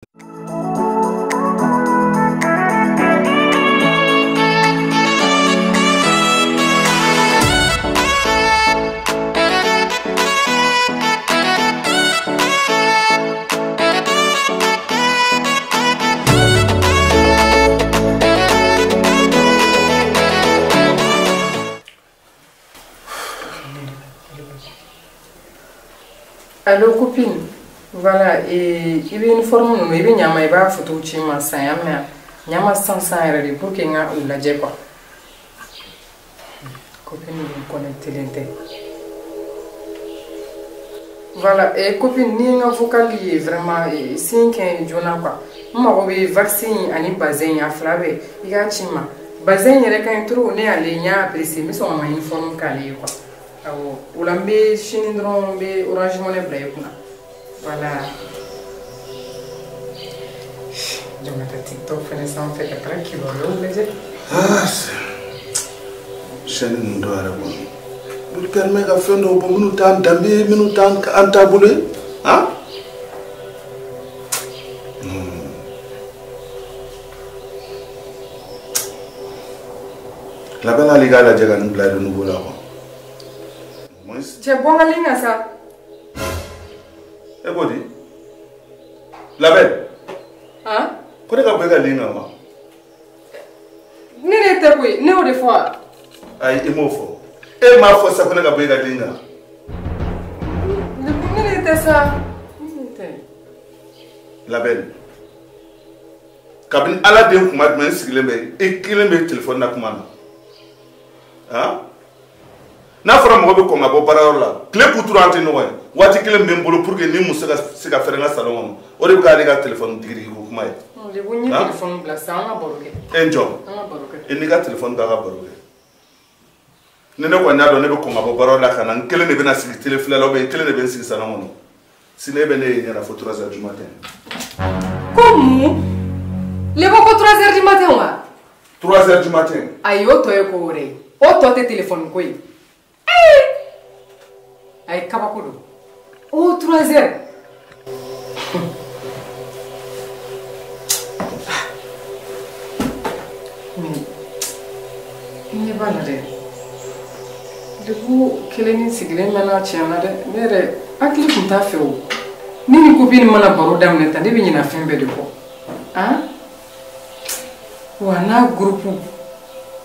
Allo copine, voilà, et il y a une forme, il y a une photo qui m'a il y a 500 euros pour qu'il y ait la quoi. Copine, vous connectez l'internet. Voilà, et copine, ni un vocal vraiment, 5 ans, quoi. Moi, je vaccin, ani bazin, à flavé, il y a chima. Bazin, il y a un trou, né à l'igna, apprécié, mais son uniforme calé, quoi. O la n bɛ sini dɔrɔn n bɛ Orange Money bila i kunna. Voilà. Jɔn ka taa TikTok fɛnɛ sanfɛ ka taga kibaruyaw lajɛ. Ah, chaîne ninnu dɔw yɛrɛ kɔni olu permet ka fɛn dɔw bɔ minnu t'an danbe ye, minnu t'an an taabolo ye, han? Labɛn hali k'a lajɛ ka nin bila renouveau la quoi. Cɛ bɔ n ka ligne kan sa. E ko di? Labɛn. Han? Ko ne ka bɔ e ka ligne kan wa? Ne de tɛ koyi, ne y'o de fɔ wa? Ayi, i m'o fɔ. E m'a fɔ sa ko ne ka bɔ e ka ligne kan. Ne de tɛ sa. Ne de tɛ. Labɛn. Kabini Ala den kuma jumɛn n sigilen bɛ i kelen bɛ téléphone na kuma na. Han? N'a fɔra mɔgɔ bɛ kɔn ka bɔ baarayɔrɔ la tile kuturu an tɛ ɲɔgɔn ye waati kelen bɛ n bolo pour que ni muso ka se ka fɛrɛ n ka salon kɔnɔ o de bɛ k'ale ka téléphone digidigi ko kuma ye. Lebu n ye téléphone bila sisan an ka baro kɛ. E n jɔ. An ka baro kɛ. E n'i ka téléphone ta ka baro kɛ. Ni ne kɔni y'a dɔn ne bɛ kɔn ka bɔ baarayɔrɔ la ka na n kelen de bɛna sigi télé filɛ la ou bien n kelen de bɛ n sigi salon kɔnɔ sini e bɛ ne ye ɲɛna fo 3 heures du matin. Ko mun? Lebu ko 3 heures du matin wa? 3 heures du matin. Ayi o tɔ ye ko wɛrɛ ye. O tɔ tɛ téléphone ko ye. Ayi kabako don. O 3 heures. Mais n ɲɛ b'a la dɛ. Lebu kelen ni sigilen mɛnna tiɲɛ na dɛ. Ne yɛrɛ hakili tun t'a fɛ o. Ni ni copine mana baro daminɛ tan ne bɛ ɲinɛ fɛn bɛɛ de kɔ. Han? Wa n'a groupe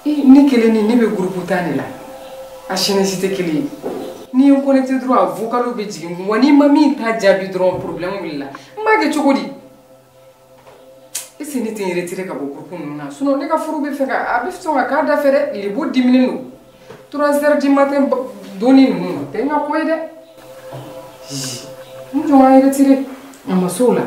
ne kelen ni ne bɛ groupe tan de la. A chaîne si tɛ kelen ye. N'i ye n connecté dɔrɔn a vocal bɛ jigin wa n'i ma min ta jaabi dɔrɔn problème wulila. N b'a kɛ cogo di? Est-ce que ne tɛ n retiré ka bɔ groupe ninnu na? Sinon ne ka furu bɛ fɛ ka a bɛ sɔn ka k'a da fɛ dɛ. Lebu diminen don. 3 heures du matin donni ninnu o tɛ n ka ko ye dɛ. N jɔ n ka retiré a ma s'o la.